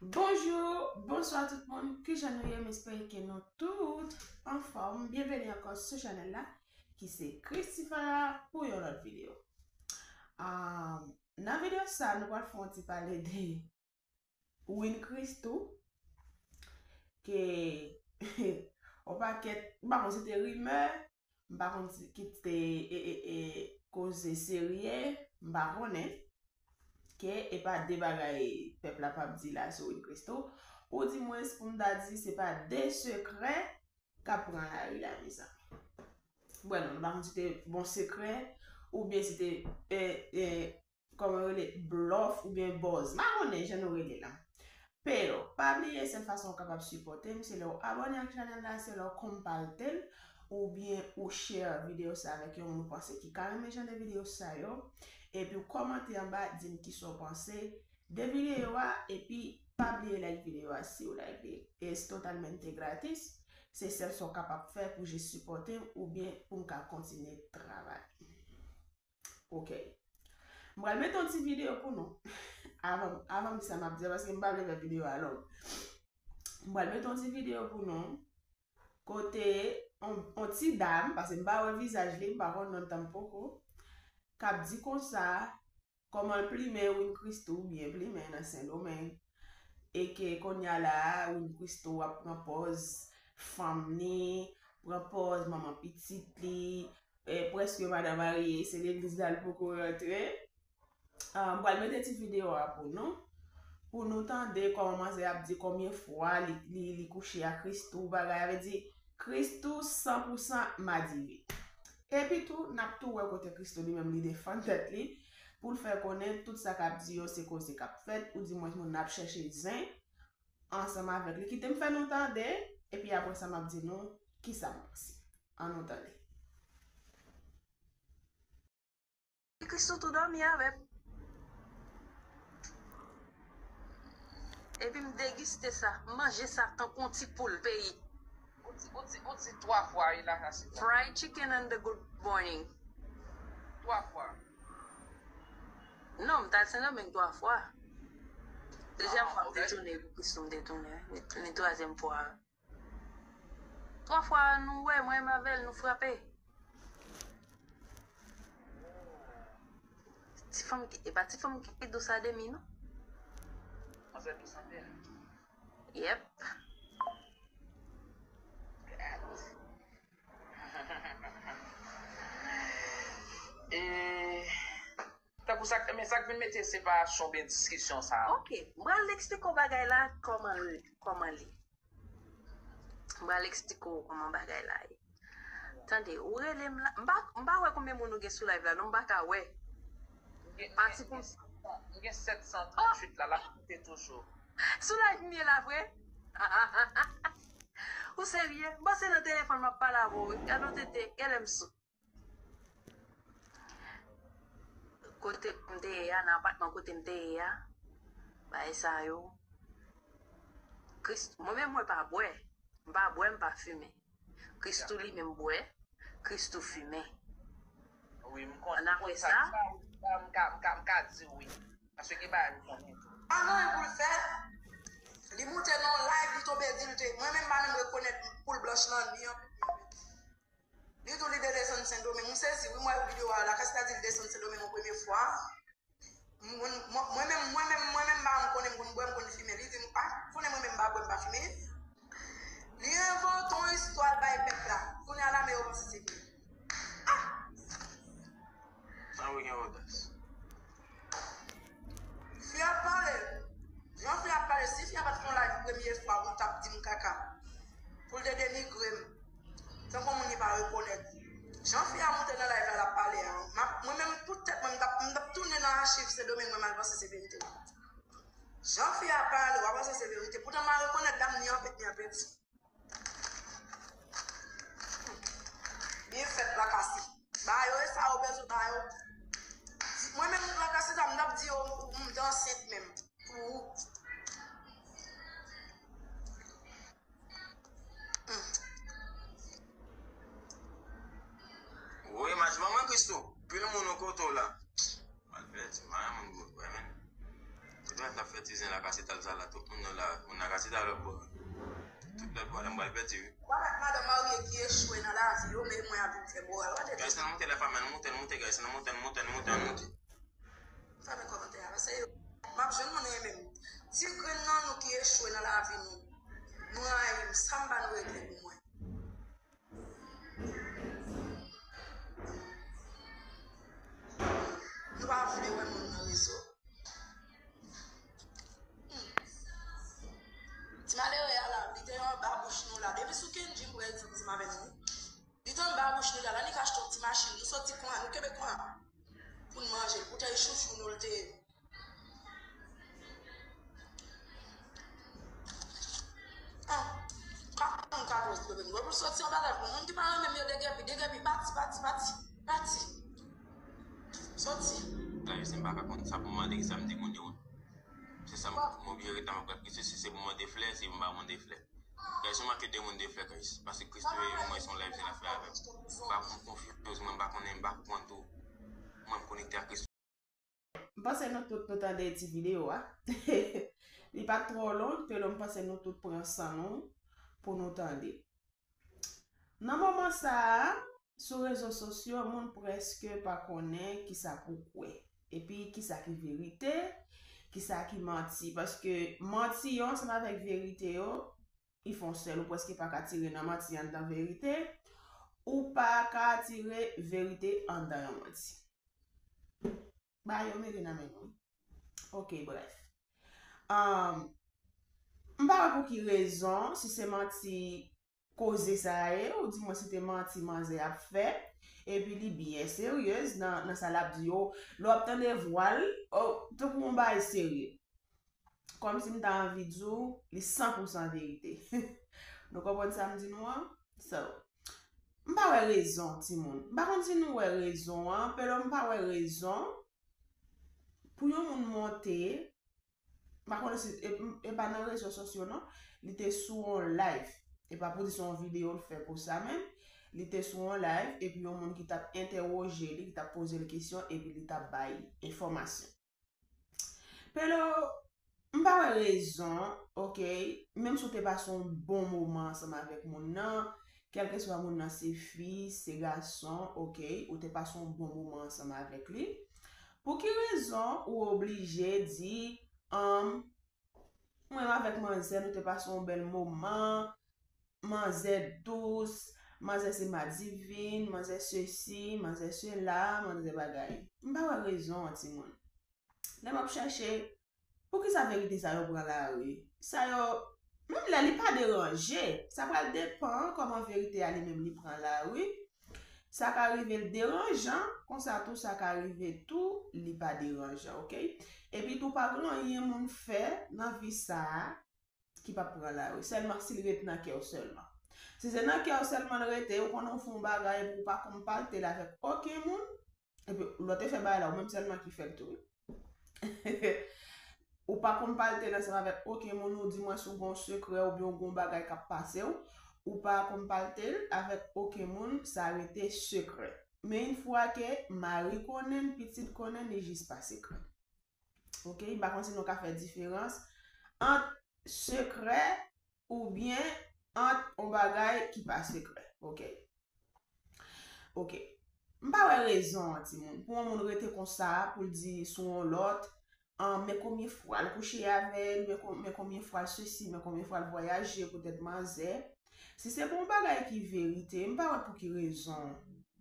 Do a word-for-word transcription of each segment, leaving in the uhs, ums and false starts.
Bonjou, bonswa tout moun, kijan nou ye? M espere ke nou tout anfòm. Byenveni ankò sou chanèl la, ki se Christifara pou yon lòt videyo. Ah, nan videyo sa, nou pral fè yon ti pale de Win Christoo, ke yon pakèt, m pa konn si te rimè, m pa konn si ki te e, e, e, koze serye, m pa konnen, ke e pa de bagay pèp la p ap di la sou Win Christoo, ou dimwens pou m ta di se pa de sekrè k ap pran lari la, mezanmi. Bon, nou pa konn si te bon sekrè, oubyen si te, e, e, kòman yo rele, blòf oubyen buzz. M pa konnen jan nou rele l lan. Pero, pa bliye sèl fason ou kapab sipòte m, se lè w abòne ak chanèl la, se lè w konpalte l, oubyen ou share videyo sa avèk yon moun ou panse ki ka renmen jan de videyo sa yo. Epi w kòmante anba, di m kisa w panse de videyo a, epi pa bliye like videyo a si w like li. It's totalmente gratis. Se sèl sa w kapab fè pou jis sipòte m oubyen pou m ka kontinye travay. Ok. M pral mete yon ti videyo pou nou. Avan, avan m di sa m ap di a, paske m pa vle fè videyo a long. M pral mete yon ti videyo pou nou. Kote yon, yon ti dam, paske m pa wè vizaj li, m pa konn non l tanpoko, k ap di konsa, kòman l plimen Win Christoo, byen plimen nan Sendomeng. E ke kounye a la, Win Christoo ap pran pòz fanm li, pran pòz manman pitit li, e, prèske madan marye, se legliz la l poko rantre. Ah, m pral mete ti videyo a pou nou, pou nou tande kòman manzè ap di konbyen fwa li, li, li kouche ak Christoo, bagay, sa vle di, Christoo san pou san madive. Epi tou, n ap tou wè kote Christoo li menm li defann tèt li, pou l fè konnen tout sa k ap di yo se koze k ap fèt, oudimwens moun nan ap chèche zen ansanm avèk li. Kite m fè nou tande, epi apre sa m ap di nou kisa m panse. Ann nou tande. Christoo tou dòmi avè m. Epi m degiste sa, m manje sa tankou yon ti poul peyi. Ou di, ou di, ou di twa fwa, wi, la, sa se twa. Fried chicken and the good morning. Twa fwa. Non, m t al Sendomeng twa fwa. Dezyèm fwa m te tounen, epi Christoo m te tounen, wi. Ni, ni twazyèm fwa. Twa fwa nou wè, mwen menm avè l, nou frape. Ti fanm ki, e pa ti fanm ki dous a demi, non. Manzè dous anpil. Yep. E, tankou sa, men sa k vin mete separasyon oubyen diskisyon sa a. Ok, m pral eksplike w bagay la kòman l, kòman l ye. M pral eksplike w kòman bagay la ye. Tande, ou rele m la, m pa, m pa wè konbyen moun ou gen sou live la, non, m pa ka wè. M gen, m gen, m gen sèt san tranntuit la, l ap moute toujou. Sou live m ye la vre? Ou serye? M panse nan telefòn m ap pale avè w wi. Gade yon tete, genlè m sou. Kote m te ye a, nan apatman kote m te ye a, bagay sa yo. Christoo, mwen menm mwen pa bwè. M pa bwè, m pa fimen. Christoo li menm bwè, Christoo fimen. Wi, m konnen. Ann apre sa, m ka, m ka, m ka di wi. Paske gen bagay m konnen tou. Pa gen anyen pou l fè. Li moute nan yon live, li tonbe di l te, mwen menm m pa menm rekonèt poul blanch lan, ni anpil, ni anpil. Li tou li te desann Sendomeng. M sezi wi, m wè videyo a la, kè sètadi li desann Sendomeng yon premye fwa. Mwen, mwen, mwen menm, mwen menm, mwen menm, m pa konn konnen, m konn bwè, m konn fimen. Li di m, ah, konnen mwen menm m pa bwè, m pa fimen. Li envante yon istwa l bay pèp la. Kounye a la, men yo panse se vre. Ah! Sa wi gen odas. Fi a ap pale. Jan fi a ap pale, si fi a pa t fè yon live premye fwa pou l t ap di m kaka, pou l te denigre m, tankou moun li pa rekonèt. Jan fi a moute nan live la, l ap pale a, m ap, mwen menm, tout tèt mwen, m t ap, m t ap tounen nan achiv Sendomeng, mwen m al panse se verite. Jan fi a pale, w ap panse se verite. Poutan, m a rekonèt dam ni an peti, ni an peti. Byen fèt, Lakasi. Ba yo, e sa yo bezwen ba yo. Mwen menm, Lakasi, sa m t ap di yo, m te ansent menm. Pou ou. Hmm. Woy, match ban mwen, Christoo. Pil moun yon kote w la. Malfèti, m pa renmen moun gwo vre, men. Kote w t ap fè ti Nan la kase tal sa la, tout moun nan la, moun nan kase tal lòt bò. Tout lòt bò, la m pral pèdi wi. Wè madanm marye ki echwe nan lavi yo, men mwen ap vin fè moral. Wè de Guys, nan moute la, fanmi, nou moute, nou moute, guys, nou moute, nou moute, nou moute, nou moute. Fèmen kòmantè a, paske yo, m ap jwenn moun renmen m. Ti grenn nan nou ki echwe nan lavi nou. Nou rayi m, sa m ba nou regle pou mwen. Nou pa vle wè moun nan rezo. Hmm. Ti malere a la, li te anba bouch nou la. Depi sou Kendji m pran egzanp ti m avè nou. Li te anba bouch nou la, l annik achte yon ti machin. Nou soti kon an, nou kenbe kon an. Pou n manje l, poutèy chouchou nou l te ye. Ah, katòz kilomèt. Mwen pou soti yon bagay pou moun ki pa renmen m yo degèpi, degèpi, pati, pati, pati, pati. Soti. Guys, m pa ka konn sa pou m mande ki sa m di moun yo. Se sa m, m oblije ret la, m ap gad Christoo, si se pou mande flè, se m pa mande flè. Guys, m manke de moun de flè, guys. Paske Christoo e mwen se yon live se l ap fè avè m. M pa konn konfyans mwen, m pa konnen, m pa konn tou. Mwen m konekte ak Christoo. M panse nou tout nou tande ti videyo a. Li pa t twò long, pero m panse nou tout pran san nou pou nou tande. Nan moman sa a, sou rezo sosyo, moun prèske pa konnen kisa pou kwè. Epi kisa ki verite, kisa ki manti. Paske manti yo ansanm avèk verite yo, li fè yon sèl. Ou prèske pa ka tire nan manti anndan verite. Ou pa ka tire verite anndan yon manti. Ba yo mele nan men nou. Ok, brèf. Um, m pa wè pou ki rezon, si se manti koze sa a ye, ou di mwen si te manti manzè ap fè, epi li byen seryez nan, nan sa l ap di yo, lè w ap tande vwa l, oh, tankou yon bagay serye. Kòmsi m ta anvi di w, li san pou san verite. Nou konprann sa m di nou an? So, m pa wè rezon, timoun. M pa konn si nou wè rezon an, pero m pa wè rezon pou yon moun monte, m pa konnen si, e, e pa nan rezo sosyo non, li te sou yon live. E pa pou di se yon videyo l fè pou sa menm. Li te sou yon live, epi yon moun ki t ap entèwoje li, ki t ap poze l kesyon, epi li t ap bay enfòmasyon. Pero, m pa wè rezon, ok, menm si w te pase yon bon moman ansanm avèk moun nan, kèlkeswa moun nan se fi, se gason, ok, ou te pase yon bon moman ansanm avèk li, pou ki rezon ou oblije di, um, mwen avèk manzè, nou te pase yon bèl moman, manzè dous, manzè se madivin, manzè sesi, manzè sela, manzè bagay. M pa wè rezon an, timoun. Lè m ap chèche, poukisa verite sa yo pran lari? Sa yo, menm lè li pa deranje, sa pral depann kòman verite a li menm li pran lari. Sa ka rive l deranjan, konsa tou sa ka rive tou li pa deranjan, ok? Epi tou pa gen anyen moun fè nan vi sa a ki p ap pran lari. Sèlman si l ret nan kè w sèlman. Si se nan kè w sèlman l rete, ou konnen w fè yon bagay epi ou pa konpalte l avèk okenn moun, epi lè w te fè bagay la, ou menm sèlman ki fè l tou wi. Ou pa konpalte l ansanm avèk okenn moun, ou di mwen si w gen yon sekrè oubyen w gen yon bagay k ap pase w, ou pa konpalte l avèk okenn moun, sa rete sekrè. Men yon fwa ke mari konnen l, pitit konnen l, li jis pa sekrè. Ok, m pa konn si nou ka fè diferans ant sekrè oubyen ant yon bagay ki pa sekrè. Ok. Ok. M pa wè rezon an, timoun, pou yon moun rete konsa, pou l di sou yon lòt, an, men konbyen fwa l kouche avè l, men kon-, men konbyen fwa l sesi, men konbyen fwa l vwayaje poutèt manzè. Si se pou yon bagay ki verite, m pa wè pou ki rezon.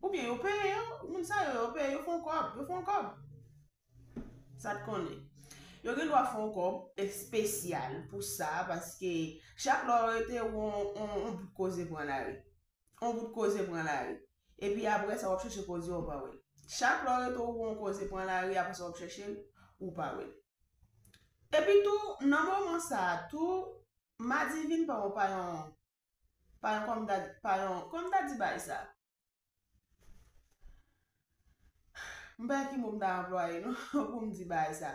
Oubyen yo peye yo, moun sa yo, yo peye, yo fè yon kòb, yo fè yon kòb. Sa t konnen. Yo gen dwa fè yon kòb espesyal pou sa, paske chak lè w rete, ou on, on, on bout koze pran lari. On bout koze pran lari. Epi apre sa, w ap chèche koze, ou pa wè l. Chak lè w rete, ou on koze pran lari, apre sa, w ap chèche l, ou pa wè l. Epi tou, nan moman sa a tou, madivin pa yon, pa yon, pa yon, kòm ta, pa yon, kòm ta di bagay sa. M pa wè ki mo m ta anplwaye non, pou m di bagay sa.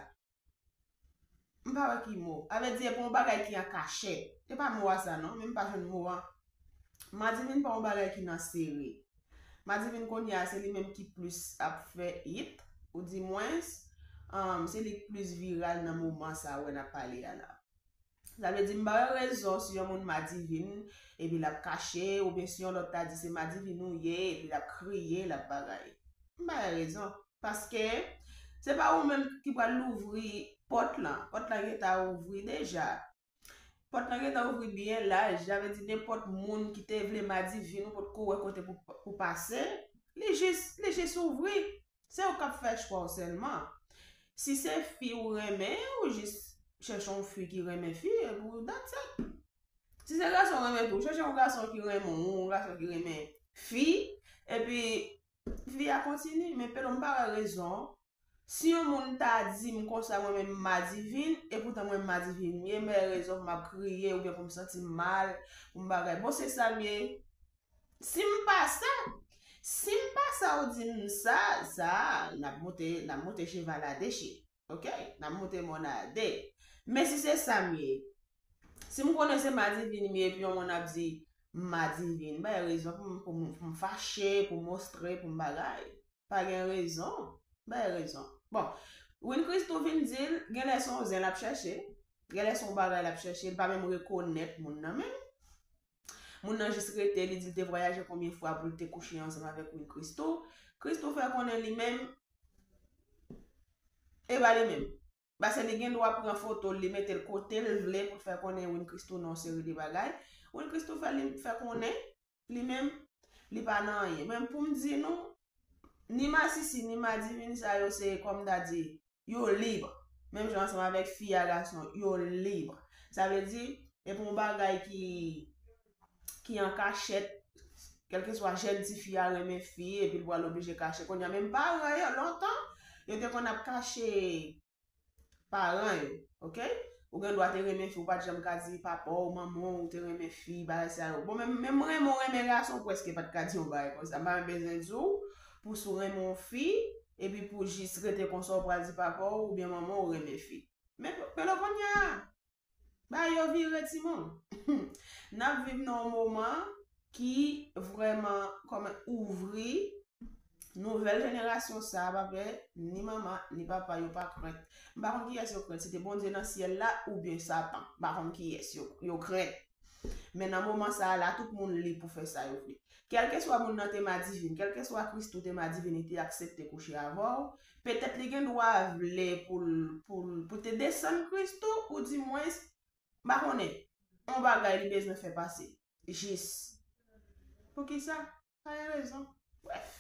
M pa wè ki mo. A vle di, e pa yon bagay ki an kachèt. E pa mo a sa non, men m pa jwenn mo a. Madivin pa yon bagay ki nan seri. Madivin kounye a, se li menm ki plis ap fè it, ou di mwens, um, se li k plis viral nan moman sa wè n ap pale a la. Sa vle di, m pa wè rezon si yon moun madivin, epi l ap kache, oubyen si yon lòt ta di se madivin ou ye, epi l ap kriye, l ap bagay. M pa wè rezon. Paske se pa ou menm ki pral louvri pòt lan. Pòt lan gentan ouvri deja. Pòt lan gentan ouvri byen laj. Sa vle di, nenpòt moun ki te vle madivin ou potko wè kote pou, pou pase, li jis, li jis ouvri. Se ou k ap fè chwa w sèlman. Si se fi ou renmen, ou jis chèche yon fi ki renmen fi, epi that's it. Si se gason ou renmen tou, chèche yon gason ki renmen w, yon gason ki renmen fi, epi vi a kontinye. Men Pedro, m pa wè rezon. Si yon moun ta di m konsa, mwen menm m madivin, e poutan mwen m madivin m ye, m pa wè rezon pou m ap kriye oubyen pou m santi m mal, pou m bagay. Bon, se sa m ye. Si m pa sa, si m pa sa ou di m sa, sa, n ap monte, n ap monte cheval a de che. Oke? N ap monte mòn a de. Men si se sa m ye, si m konnen se madivin m ye, epi yon moun ap di m madivin, m pa wè rezon pou m, pou m, pou m fache, pou m ostre, pou m bagay. Pa gen rezon. Bay rezon. Bon, Win Christou vin di l, genlè se yon zen l ap chèche, genlè se yon bagay l ap chèche, li pa menm rekonèt moun nan menm. Moun nan jis rete, li di l te vwayaje konbyen fwa pou l te kouche ansanm avèk Win Christou. Christou fè konnen li menm, e pa li menm. Paske li gen dwa pran foto l, li mete l kote l vle pou l fè konnen Win Christou nan yon seri de bagay. Win Christou fè li fè konnen li menm, li pa nan anyen. Men pou m di nou, ni masisi, ni madivin sa yo se, kòm ta di, yo lib. Menm jan ansanm avèk fi a gason, yo lib. Sa vle di, e pou yon bagay ki, ki an kachèt, kèlkeswa jèn tifi a renmen fi, epi l pral oblije kache. Kounye a, menm paran yo, lontan, yo te konn ap kache paran yo, oke? Ou gen dwa te renmen fi, ou pa t janm ka di papa w, manman w, ou te renmen fi, bagay sa yo. Bon, menm, menm renmen w renmen gason, ou prèske pa t ka di yon bagay konsa. M pa menm bezwen di w, pou si w renmen yon fi, epi pou jis rete konsa, ou pral di papa w oubyen manman w ou renmen fi. Men, men lo kounye a, bagay yo vire, timoun. N ap viv nan yon moman ki vrèman kòman ouvri nouvèl jenerasyon sa a, pa vre, ni manman, ni papa, yo pa krent. M pa konn kiyès yo krent, si te Bondye nan syèl la oubyen Satan. M pa konn kiyès yo, yo krent. Men nan moman sa a la, tout moun lib pou fè sa yo vle. Kèlkeswa moun nan te madivin, kèlkeswa Christou te madivin, li te aksepte kouche avè w, petèt li gen dwa vle pou l, pou l, pou te desann Christou, ou dimwens, m pa konnen, yon bagay li bezwen fè pase. Jis. Poukisa? Pa gen rezon. Brèf.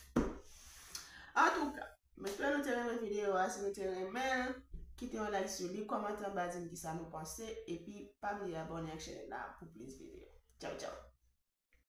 Antouka, m espere nou te renmen videyo a. Si nou te renmen l, kite yon like sou li, kòmante anba, di m kisa nou panse, epi pa bliye abòne ak chanèl la pou plis videyo. Tchaw, tchaw.